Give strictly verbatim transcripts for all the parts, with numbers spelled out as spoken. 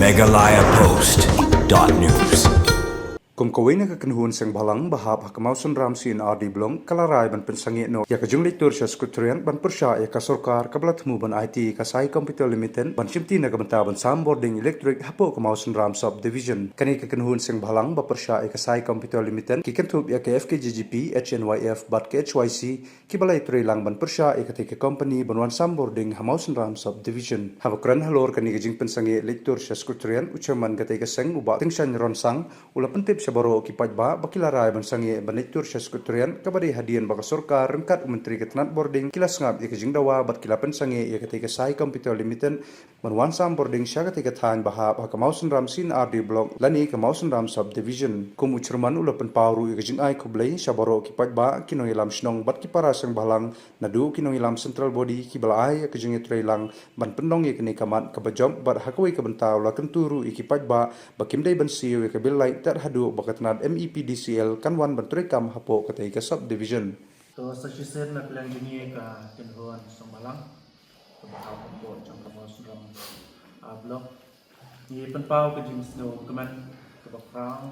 Meghalaya Post dot news. Kum kawei na ka kynhun seng bhalang ba hap ha ka Mawsynram C and R D Block ka la rai ban pynsangeh noh ïa ka jingleit tur sha Secretariat ban pyrshah ïa ka sorkar kaba la thmu ban aiti ïa ka Sai Computer Limited ban shimti na ka bynta ban sam bording elektrik hapoh ka Mawsynram Sub Division. Kane ka kynhun seng bhalang ba pyrshah ïa ka Sai Computer Limited ki kynthup ïa ka F K G G P, H N Y F bad ka H Y C, kiba la ïatrei lang ban pyrshah ïa katei ka company ban wan sam bording ha Mawsynram Sub Division. Haba kren halor kane ka jingpynsangeh leit tur sha Secretariat, u Chairman katei ka seng, u Bah Tyngshaiñ Ronsang, u la pyntip sha baroh ki paidbah ba ki la rai ban sangeh ban leit tur sha Secretariat, kaba dei hadien ba ka sorkar ryngkat u Myntri ka tnad bording ki la sngap ïa ka jingdawa bad ki la pynsangeh ïa katei ka Sai Computer Limited ban wan sam bording sha katei ka thaiñ ba hap ha ka Mawsynram C and R D Block lane ka Mawsynram Sub Division. Kum u Chairman, u la pynpaw ruh ïa ka jingai khublei sha baroh ki paidbah, ki nongïalam shnong bad ki para seng bhalang, naduh ki nongïalam Central Body kiba la ai ïa ka jingïatrei lang ban pynlong ïa kane ka mat kaba jop, bad ha kawei ka bynta u la kyntu ruh ïa ki paidbah ba kim dei ban siew ïa ka bill light tad haduh ba ka tnad M E P D C L kan wan ban treikam hapoh katei ka Sub Division. To, sa shisien na ka liang jong ngi ka kynhun seng bhalang kaba hap hapoh jong ka Mawsynram, ah, Block, ngi pynpaw ka jingsngew kmen kaba khraw,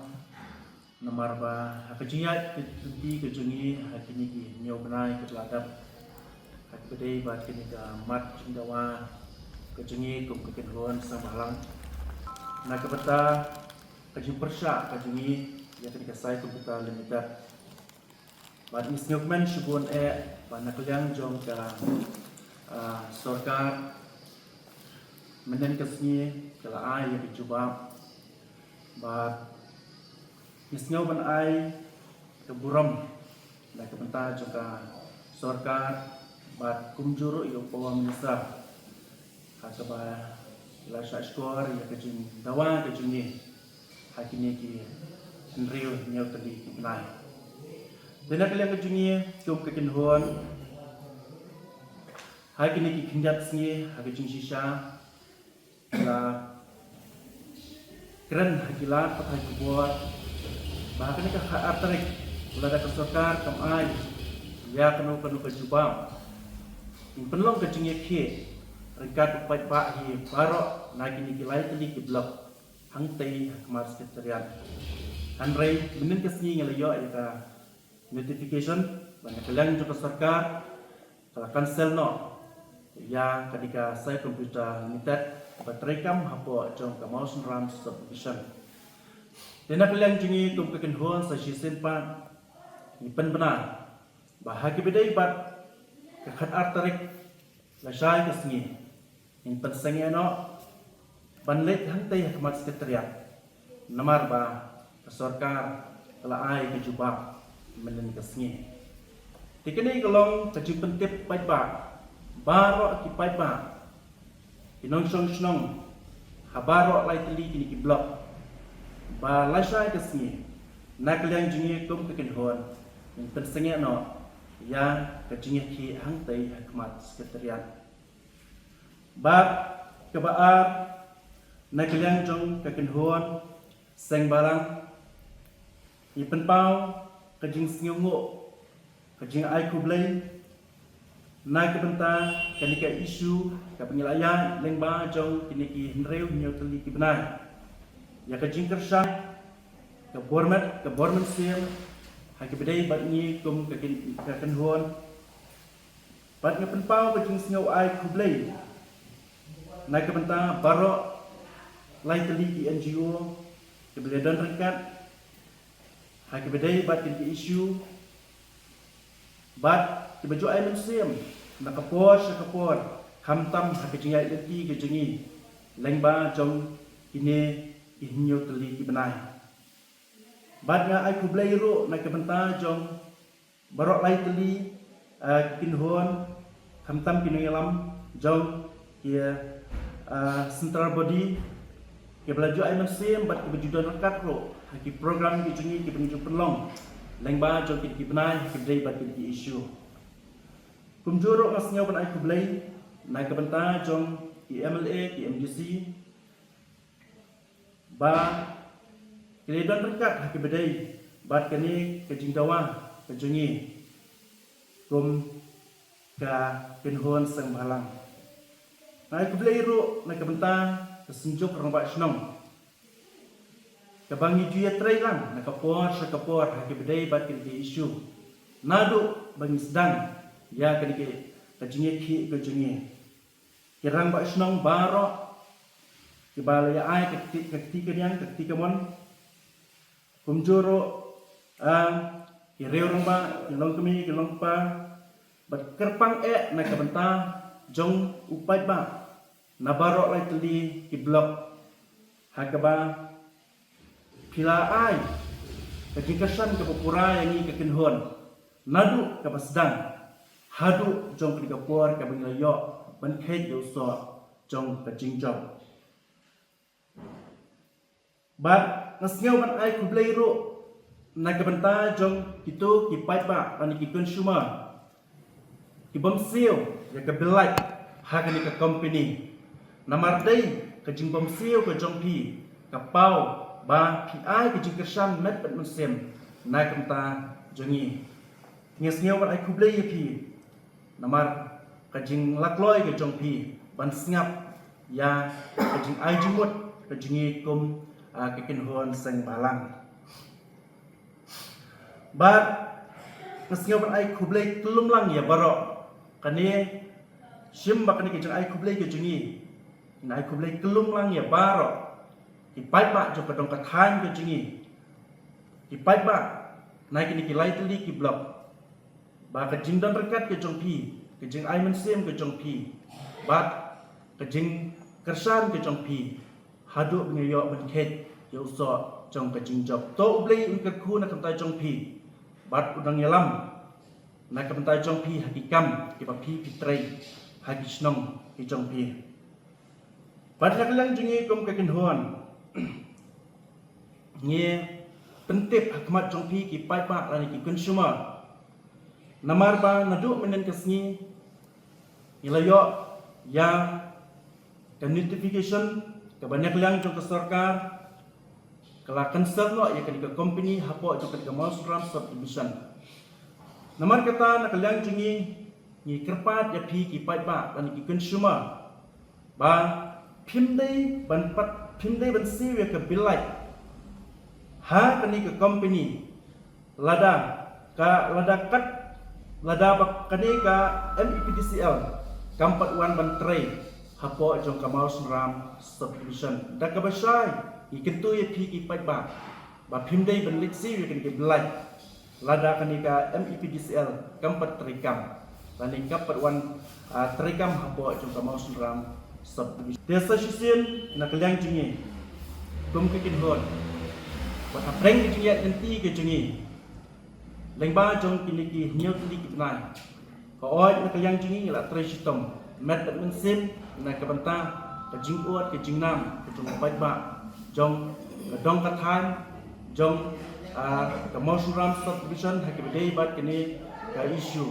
namar ba ha ka jingïaid lynti ka jong ngi ha kine ki hynñiew bnai kiba la dep, ha kaba dei bad kane ka mat jingdawa ka jong ngi kum ka kynhun seng bhalang, na ka bynta ka jingpyrshah ka jong ngi ïa kane ka Sai Computer Limited. Bad ngi sngewkmen shibun eh ba na ka liang jong ka, ah, sorkar, mynhynnin ka sngi ka la ai ïa ka jubab. Bad ngi sngew ban ai ka burom na ka bynta jong ka sorkar bad kumjuh ruh ïa u Power Minister, ha kaba la shah shkor ïa ka jingdawa ka jong ngi ha kine ki hynriew hynñiew tylli ki bnai. Te na ka liang ka jong ngi kum ka kynhun, ha kine ki khyndiat sngi ha ka jingshisha la kren ha ki lad pathai khubor ba ha kane ka khatar tarik, lada ka sorkar kam ai ïa kano kano ka jubab, ngin pynlong ka jingïakhih ryngkat u paidbah hi baroh na kine ki lai tylli ki block hangtei ha khmat Secretariat. Hynrei mynhynnin ka sngi ngi la ïoh ïa ka notification ba na ka liang jong ka sorkar ka la cancel noh ïa kane ka Sai Computer Limited ba treikam hapoh jong ka Mawsynram Subdivision. Te na ka liang jong ngi kum ka kynhun sa shisien pat ngi pynbna ba ha kaba dei bad ka khatar tarik lashai ka sngi ngin pynsangeh noh ban leit hangtei ha khmat Secretariat, namar ba ka sorkar ka la ai ka jubab mynhynnin ka sngi. Te kane ka long ka jingpyntip paidbah, baroh ki paidbah, ki nongshong shnong ha baroh lai tylli kine ki block, ba lashai ka sngi na ka liang jong ngi kum ka kynhun ngin pynsangeh noh ïa ka jingïakhih hangtei ha khmat Secretariat. Bad kaba ar, na ka liang jong ka kynhun seng bhalang, ngi pynpaw ka jingsngewnguh, ka jingai khublei na ka bynta kane ka issue kaba ngi la ïaid lyngba jong kine ki hynriew hynñiew tylli ki bnai, ïa ka jingkyrshan, ka bor met, ka bor mynsiem ha kaba dei bad ngi kum ka kyn-, ka kynhun. Bad nga pynpaw ka jingsngew ai khublei na ka bynta baroh lai tylli ki N G O kiba la don ryngkat ha kaba dei bad kine ki issue, bad kiba ju ai mynsiem na ka por sha ka por, khamtam ha ka jingïaid lynti ka jong ngi lyngba jong kine ki hynñiew tylli ki bnai. Bad nga ai khublei ruh na ka bynta jong baroh lai tylli, eh, ki kynhun, khamtam ki nongïalam jong ki, eh, central body, kiba la ju ai mynsiem bad kiba ju don ryngkat ruh ha ki program ki jong ngi kiba ngi ju pynlong lyngba jong kine ki bnai ha kaba dei bad kine ki issue. Kumjuh ruh nga sngew ban ai khublei na ka bynta jong ki M L A, ki M D C, ba ki la don ryngkat ha kaba dei bad kane ka jingdawa ka jong ngi kum ka kynhun seng bhalang. Nga ai khublei ruh na ka bynta ka Synjuk Rangbah Shnong kaba ngi ju ïatrei lang na ka por sha ka por ha kiba dei bad kine ki issue naduh ba ngi sdang ïa kane ka jingïakhih ka jong ngi. Ki Rangbah Shnong baroh kiba la ïa ai ka kti ka kti ka niang ka kti ka mon, kumjuh ruh ki riew rangbah, ki longkmie ki longkpa, bad kyrpang eh na ka bynta jong u paidbah na baroh lai tylli ki block ha kaba phi la ai ka jingkyrshan kaba pura ïa ngi ka kynhun naduh kaba sdang haduh jong kane ka por kaba ngi la ïoh ban kheit ïa u soh jong ka jingjop. Bad nga sngew ban ai khublei ruh na ka bynta jong kito ki paidbah lane ki consumer ki bym siew ïa ka bill light ha kane ka company. Namar dei ka jingbym siew ka jong phi ka paw ba phi ai ka jingkyrshan met bad mynsiem na ka bynta jong ngi. Nga sngew ban ai khublei ïa phi namar ka jinglakloi ka jong phi ban sngap ïa ka jingai jingmut ka jong ngi kum ka kynhun seng balang. Bad nga sngew ban ai khublei kyllum lang ïa baroh kane, shim ba kane ka jingai khublei ka jong ngi, ngi ai khublei kyllum lang ïa baroh ki paidbah jong ka dong ka thaiñ ka jong ngi, ki paidbah na kine ki lai tylli ki block, ba ka jingdon ryngkat ka jong phi, ka jingai mynsiem ka jong phi, bad ka jingkyrshan ka jong phi haduh ba ngi ïoh ban kheit ïa u soh jong ka jingjop. To U Blei un kyrkhu na ka bynta jong phi bad u dang ïalam na ka bynta jong phi ha ki kam kiba phi phi trei ha ki shnong ki jong phi. Bad na ka liang jong ngi kum ka kynhun ngi pyntip ha khmat jong phi ki paidbah lane ki consumer. Namar ba naduh mynnin ka sngi ngi la ïoh ïa ka notification kaba na ka liang jong ka sorkar ka la cancel noh ïa kane ka company hapoh jong kane ka Mawsynram subdivision. Namar kata na ka liang jong ngi ngi kyrpad ïa phi ki paidbah lane ki consumer ba phim dei ban pat phim dei ban siew ïa ka bill light ha kane ka company lada ka lada kat lada ba kane ka M E P D C L kam pat wan ban trei hapoh jong ka Mawsynram subdivision. Da kaba shai ngi kyntu ïa phi ki paidbah ba phim dei ban leit siew ïa kane ka bill light lada kane ka M E P D C L kam pat trei kam lane kam pat wan trei kam hapoh jong ka Mawsynram subdivision. Te sa shisien na ka liang jong ngi kum ka kynhun, wat hapdeng ka jingïaid lynti ka jong ngi lyngba jong kine ki hynñiew tylli ki bnai, ka oi na ka liang jong ngi la trei shitom met bad mynsiem na ka bynta ka jingud ka jingnam ka jong u paidbah jong ka dong ka thaiñ jong ka Mawsynram subdivision ha kaba dei bad kane ka issue.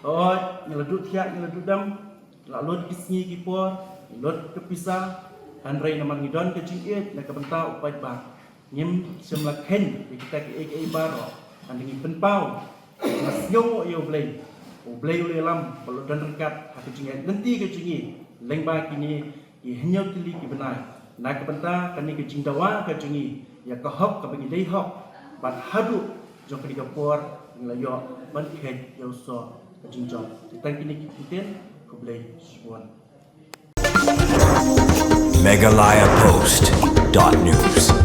Ka oi ngi la duh thiah ngi la duh dam, la lut ki sngi ki por, lut ka pisa, hynrei namar ngi don ka jingïeit na ka bynta u paidbah ngim shym la kheiñ ïa kita kiei kiei baroh. Hynrei ngi pynpaw, ngi sngew ïa U Blei, U Blei u la ïalam bad u la don ryngkat ha ka jingïaid lynti ka jong ngi lyngba kine ki hynñiew tylli ki bnai na ka bynta kane ka jingdawa ka jong ngi ïa ka hok kaba ngi dei hok bad haduh jong kane ka por ngi la ïoh ban kheit ïa u soh ka jingjop. Te tang kine ki kyntien, khublei shibun. Meghalaya Post dot news.